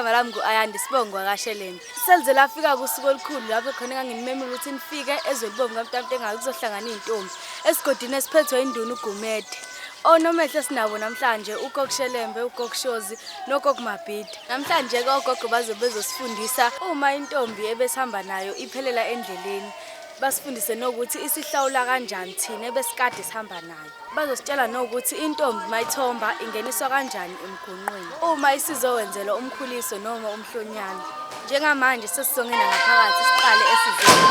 Igama lami ngu-Ayanda Sibongo wakwaShelembe. Selize lafika kusuku olukhulu lapho khona enganginimemile ukuthi nifike eZwelibomvu kaMtamtengayo kuzohlangana iy'ntombi esigodini esiphethwe induna uGumede. Onomehlo esinabo namhlanje uGogo Shelembe, uGogo Shozi noGogo Mabhida. Namhlanje-ke ogogo bazobe bezosifundisa uma intombi ebesihamba nayo iphelela endleleni. Basifundise nokuthi isihlawula kanjani thina ebesikade sihamba nayo. Bazositshela nokuthi intombi mayithomba ingeniswa kanjani emgonqweni uma isizowenzelwa umkhuliso noma umhlonyana. Njengamanje sesizongena ngaphakathi siqale esizini.